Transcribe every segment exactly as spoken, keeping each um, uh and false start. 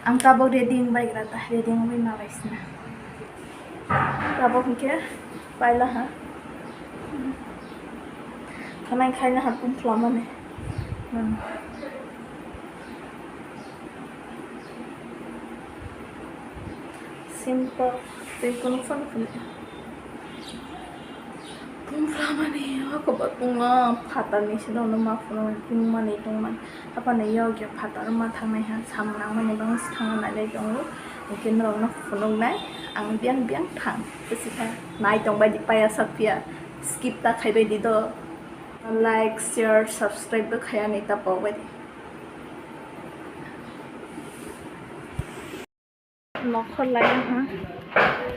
Ang tabok ready wng bai gra ta, ready wngwi ma bai sina. Tabok hwnkhe paila ha. Khanai khaina ha pum phlamani. Hmm. Simple, tei kunu phano phunukya. Pum phlamani, o kobo pungno phatarni side ono ma phunuknai, pung manwi tongmani. Haphano yokya phatar ma thangnai ha, samung nangmani bagwi se thangna nailai tongo. Hwnkhe norokno phunuknai, ang biyang biyang thang. Bwswkha nai tongbaidi paya sak phiya, skip ta khaibaidi do. Like, share, subscribe bo khaiya ni ta pogbaidi. Nokhor lai ha.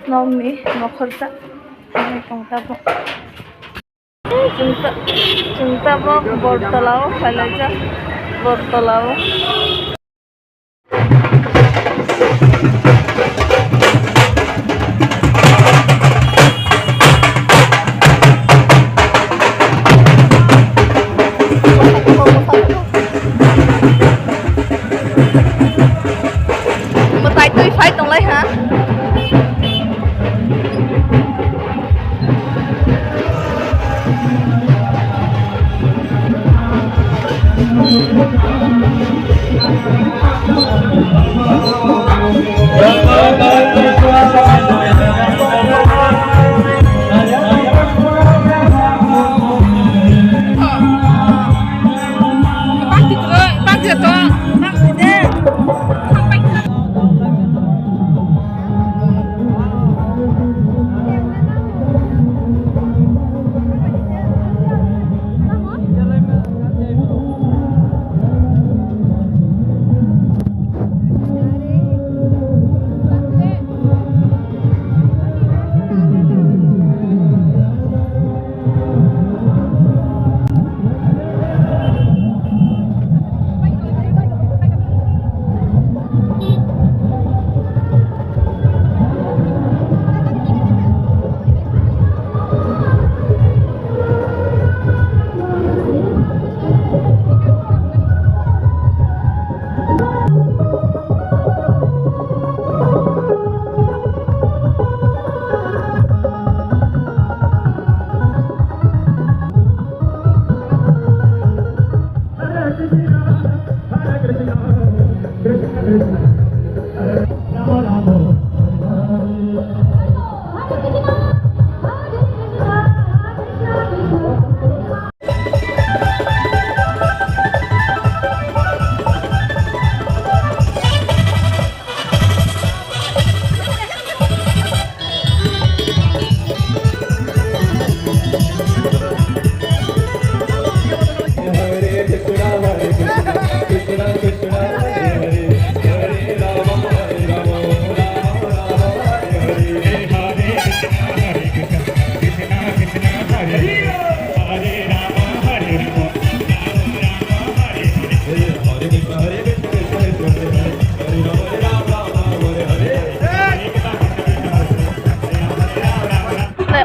Nokni nokhor ta. Hai tong tabok. Chwng ta-, chwng tabok Bortolao phailaijak. Bortolao. Mwtai twi phai tonglai ha.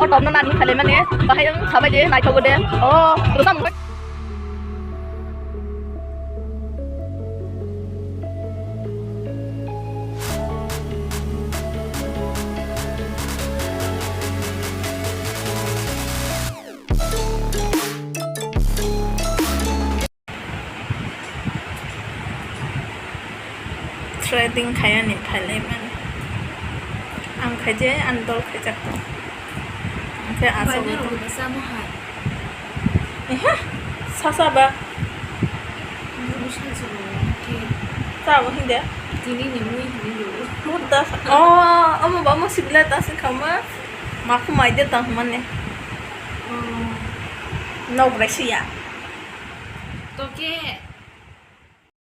Auto no nani khaile mani bahai wng sabai de naithogo de. Oh, rwchapmung. Threading khaiyani phailai mani. Ang khaijai, ani dol khaijak tong. Ang khe aswk. Paina rok bo samo hai. Ehe, sasa ba. Nini sachi bo khe. Sa bo hinde. Tini ni mui hini do. Mut da sa. Oh, omo ba omo sibila ta sing khama. Maku mai de ta humane. Oh. Nok bai siya. To khe.